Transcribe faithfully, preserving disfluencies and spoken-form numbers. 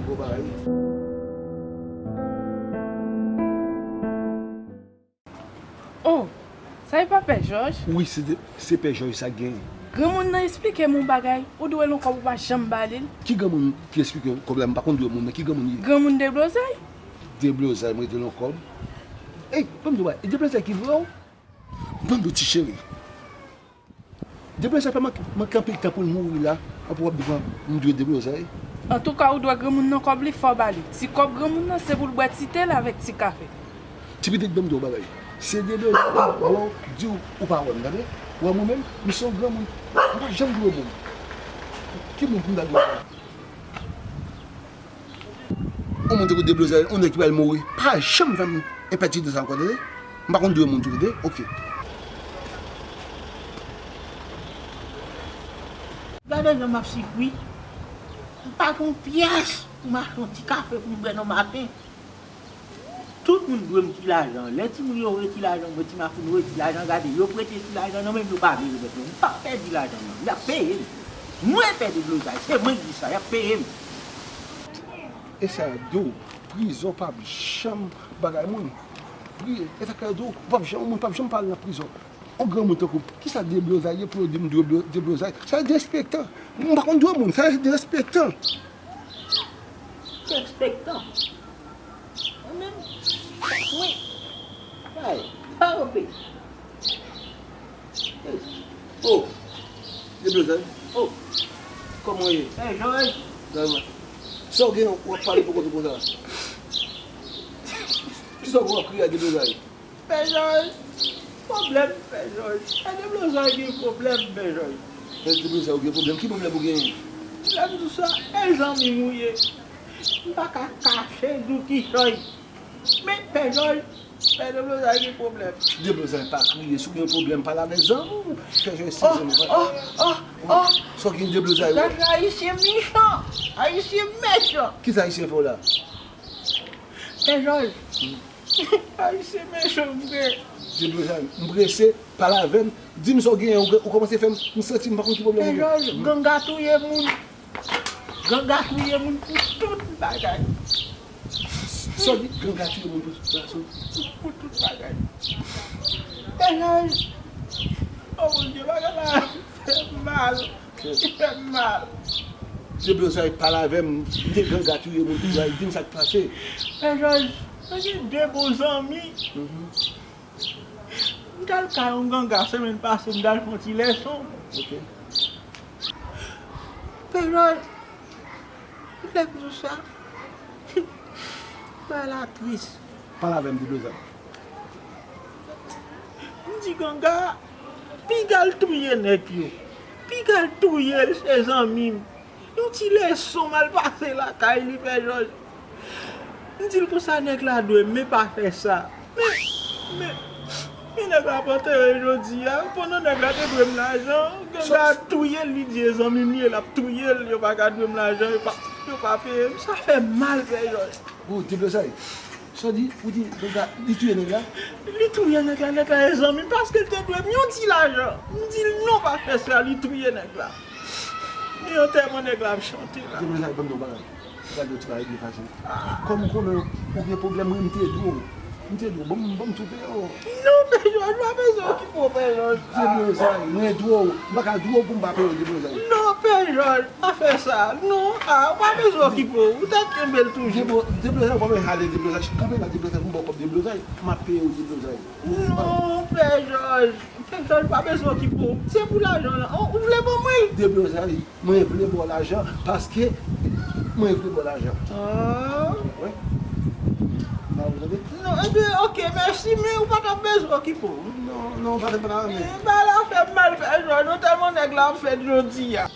Bon bagay. Oh, sa e pa Pè Jòj? Wi, se de, se Pè Jòj sa gen. Granmoun nan esplike m yon bagay, ou dwe l yon kòb ou pa janm ba li l. Ki granmoun ki esplike kòb la? M pa konn dwe moun nan. Ki granmoun li ye? Granmoun Deblozay. Deblozay, mwen dwe l yon kòb. Ey, ban m di w bagay. Deblozay ki vre w? Ban m di w ti cheri. Deblozay pa manke, manke anpil tan pou l mouri la, anpi w ap di m dwe Deblozay. Antouka, ou dwe granmoun nan kòb li, fò w ba li. Ti kòb granmoun nan, se pou l bwè ti te l avèk ti kafe. Ti pitit, ban m di w bagay. Se Deblozay ki vre w, di w ou pa wè m, tande? Wè mwen menm, m se yon granmoun. M pa janm dwe moun. Ki moun pou m ta dwe? Yon moun tankou Deblozay, yon nèg ki pral mouri, pa janm fè m enpètid sa ankò, tande? M pa konn dwe moun tou, tande? Oke. Gade jan m ap soufri. M pa gen yon pyès pou m achte yon ti kafe pou m bwè nan maten. Tout moun dwe m ti lajan. Lè timoun yo voye ti lajan, mwen ti makout voye ti lajan, gade, yo prete ti lajan nan men m, yo pa vle remèt mwen. M p ap pèdi lajan nan. Y ap peye m. Mwen Pè Deblozay, se mwen ki di sa, y ap peye m. E sa di w, prizon p ap janm bagay moun. Pri-, e sa k fè di w, w p ap janm, moun p ap janm pa al nan prizon. Yon granmoun tankou m, kisa Deblozay ye pou yo di m dwe Blo-, Deblozay? Sa se derespektan. M pa konn dwe moun, sa se derespektan. Derespektan. Mwen menm, mwen, ay, pa ope. Oh, Deblozay. Oh, kòman w ye? Hey, Jòj. Sa w gen, w ap pale pou kont ou konsa? Kisa w gen w ap kriye a, Deblozay? Pè Jòj, pwoblèm, Pè Jòj. Pè Deblozay gen pwoblèm, Pè Jòj. Pè Deblozay, ou gen pwoblèm? Ki pwoblèm ou genyen? Lè m di w sa, e zanmi m ou ye. M pa ka kache di w kichòy. Men, Pè Jòj, Pè Deblozay gen pwoblèm. Deblozay, pa kriye. Si w gen pwoblèm, pale avèk zanmi w. Pè Jòj, se zanmi w. Oh, oh, oh. Sa w gen, Deblozay? Gad Ayisyen mechan. Ayisyen mechan. Kisa Ayisyen fè w la? Pè Jòj. Ayisyen mechan vre. Deblozay, m prese, pale avè m. Di m sa w genyen, ou, ou kòmanse fè m, m santi m pa konn ki pwoblèm ou gen. Pè Jòj, ganga touye moun. Ganga touye moun pou tout bagay. Sa w di, ganga touye moun pou tout bagay? Pou, pou tout bagay. Pè Jòj, oh mon Dieu, bagay la fè m mal. Li fè m mal. Deblozay, pale avè m. M di ganga touye moun pou bagay. Di m sa k pase. Pè Jòj, mwen gen de bon zanmi. Mhm. M t al kay yon ganga semèn pase, m t al fè yon ti lèson. Ok. Pè Jòj, lè m di w sa, bagay la tris. Pale avè m, Deblozay. M di ganga a, piga l touye nèg yo. Piga l touye l, se zanmi m. Yon ti lèson m al pase lakay li, Pè Jòj. M di l konsa nèg la dwe m, men pa fè sa. Men, men, men nèg la ap antere jodi a. Pandan nèg la te dwe m lajan, ganga a touye l, li di e zanmi m li ye, l ap touye l, yo pa ka dwe m lajan, yo pa, yo pa peye m. Sa fè m mal, Pè Jòj. Oh, Deblozay. Sa w di, ou di, ganga, li touye nèg la? Li touye nèg la, nèg la e zanmi m, paske l te dwe m yon ti lajan. M di l non, pa fè sa, li touye nèg la. Men antèman nèg la ap chante la. Deblozay, ban m di w bagay. Gade yon ti bagay byen fasil. Kòm ou konnen ou gen pwoblèm, mwen, m te di w. M te di w, ban m, ban m tou peye w. Non, Pè Jòj, pa bezwen okipe w, Pè Jòj. Deblozay, mwen di w, m pa ka di w pou m pa peye w, Deblozay. Non, Pè Jòj, pa fè sa. Non, a, ou pa bezwen okipe w. Ou ta kenbe l toujou. Deblo-, Deblozay, ou pa bezwen ale, Deblozay. Kanpe la, Deblozay, m ba w kòb, Deblozay. M ap peye w, Deblozay. Non, Pè Jòj. Pè Jòj, pa bezwen okipe w. Se pou lajan lan. Ou, ou vle ban mwen l? Deblozay, mwen vle ba w lajan paske mwen vle ba w lajan. Ah. Wi. Ba w tande? Non, ebyen, oke, mèsi, men ou pa t ap bezwen okipe w. Non, non, ou pa t ap bezwen. Eh, bagay la fè m mal, Pè Jòj, non, tèlman nèg la ap fèt jodi a.